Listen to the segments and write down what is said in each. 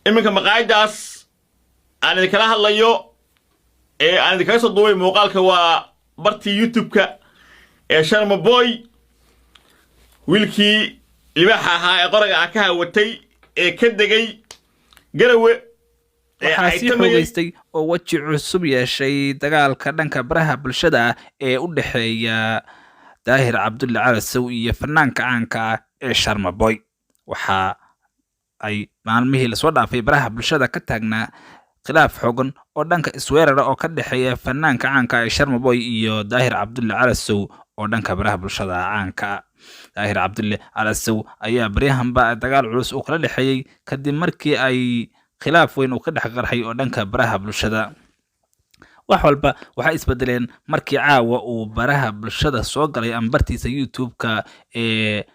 Iminka maqaayaddaas aan idinkala hadlayo ee aan idinkaga soo duubay muuqaalka waa bartii YouTube-ka ee Sharma Boy, wiilkii libaaxa ahaa ee qoraga ah ka hawatay ee ka degay Garawe. Waxaa sii xoogeystay oo weji cusub yeeshay dagaalka dhanka baraha bulshada ee u dhexeeya Daahir Cabdulle Calasow iyo fanaanka caanka ah ee Sharma Boy. Waxa ay maalmihii lasoo dhaafay baraha bulshada ka taagnaa khilaaf xoogan oo dhanka isweerara oo ka dhexeeya fanaanka caanka ah ee Sharma Boy iyo Daahir Cabdulle Calasow oo dhanka baraha bulshada caanka ah. Daahir Cabdulle Calasow ayaa baryahanba dagaal culus uu kala dhexeeyey kadib markii ay khilaaf weyn uu ka dhex qarxay oo dhanka baraha bulshada. Wax walba waxay isbedeleen markii caawa uu baraha bulshada soo galay ama bartiisa YouTube-ka ee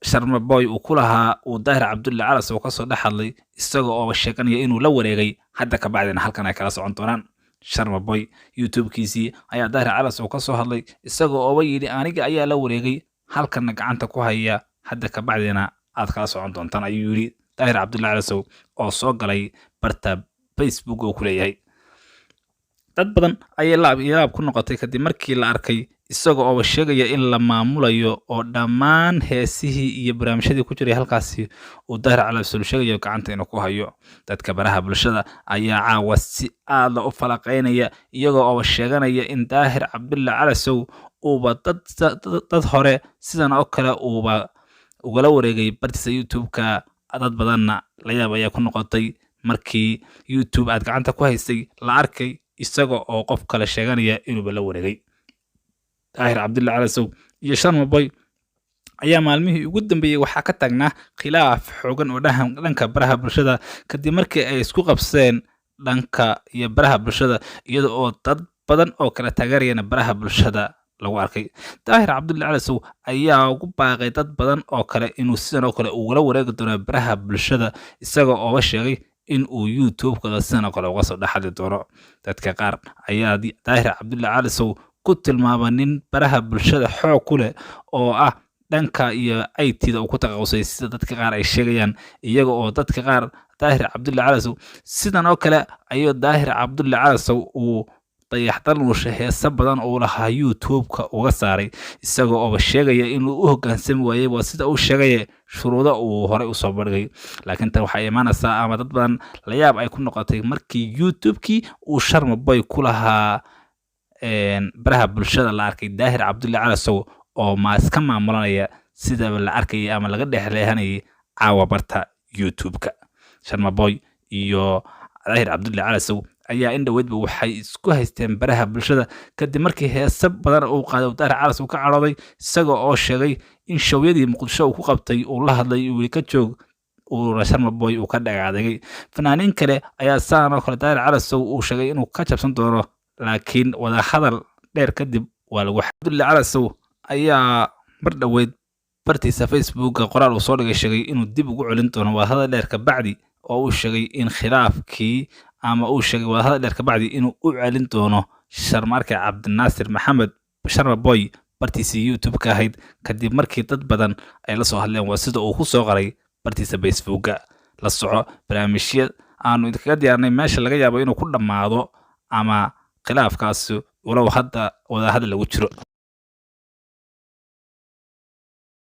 Sharma Boy uu ku lahaa uu Daahir Cabdulle Calasow kasoo dhex hadlay, isaga oo sheeganaya inuu la wareegay, hadda ka bacdina halkan ay kala socon doonaan. Sharma Boy YouTube-kiisii ayaa Daahir Calasow kasoo hadlay, isaga ooba yidhi: "Aniga ayaa la wareegay, halkanna gacanta ku haya, hadda ka bacdina aad kala socon doontaan," ayuu yidhi Daahir Cabdulle Calasow oo soo galay barta Facebook oo ku leeyahay. Dad badan ayay laab iyo laab ku noqotay kadib markii la arkay isaga ooba sheegaya in la maamulayo oo dhammaan heesihii iyo barnaamijyadii ku jiray halkaasi uu Daahir Calasow sheegayo gacanta inuu ku hayo. Dadka baraha bulshada ayaa caawa si aada u falaqaynaya, iyagoo ooba sheeganaya in Daahir Cabdulle Calasow uuba dad hore sidan oo kale uuba ugala wareegay bartiisa YouTube-ka. Dad badanna la yaab ayaa ku noqotay markii YouTube aad gacanta ku haystay la arkay isaga oo qof kale sheeganaya inuuba la wareegay. Daahir Cabdulle Calasow iyo Sharma Boy ayaa maalmihii ugu dambeeyey waxaa ka taagnaa khilaaf xoogan oo dhanka baraha bulshada, kadib markii ay isku qabseen dhanka iyo baraha bulshada, iyada oo dad badan oo kala taageerayana baraha bulshada lagu arkay. Daahir Cabdulle Calasow ayaa ugu baaqay dad badan oo kale inuu sidan oo kale ugula wareegi doono baraha bulshada, isaga ooba sheegay in uu YouTube-kada sidan oo kale uga soo dhexadli doono. Dadka qaar ayaa Daahir Cabdulle Calasow ku tilmaama nin baraha bulshada xoog ku leh oo ah dhanka iyo IT-da uu ku takhasusay, sida dadka qaar ay sheegayaan, iyaga oo dadka qaar Daahir Cabdulle Calasow sidan oo kale ayuu Daahir Cabdulle Calasow uu Dayaxdal Nuushe heese badan uu lahaa YouTube-ka uga saaray, isaga ooba sheegaya inuu u hoggaansami waayey, waa sida uu sheegaya, shuruudo uu horey usoo bandhigay. Laakiin tan waxay imaanaysaa ama dad badan layaab ay ku noqotay markii YouTube-kii uu Sharma Boy ku lahaa baraha bulshada la arkay Daahir Cabdulle Calasow oo maaska maamulanaya, sidaba la arkayay ama laga dhexleehanayay caawa barta YouTube-ka. Sharma Boy iyo Daahir Cabdulle Calasow ayaa in dhoweydba waxay isku haysteen baraha bulshada, kadib markii heese badan uu qaaday Daahir Calasow ka cadhooday, isaga oo sheegay in showyadii Muqdisho uu ku qabtay uu la hadlay, uu yidhi ka joog, uuna Sharma Boy uu ka dhagaadegay. Fanaaniin kale ayaa saan oo kale Daahir Calasow uu sheegay inuu ka jabsan doono, laakiin wadahadal dheer kadib waa lagu. Cabdulle Calasow ayaa mar dhoweyd bartiisa Facebooka qoraal uu soo dhigay sheegay inuu dib ugu celin doono wadahadal dheer kabacdi, oo uu sheegay in khilaafkii ama uu sheegay wadahadal dheer kabacdi inuu u celin doono Sharmaarke Cabdinaasir Maxamed Sharma Boy bartiisii YouTube-ka ahayd, kadib markii dad badan ay la soo hadleen, waa sida uu ku soo qoray bartiisa Facebooka. La soco barnaamijya aanu idinkaga diyaarnay meesha laga yaabo inuu ku dhammaado ama khilaafkaasi, walow hadda wadahadal lagu jiro.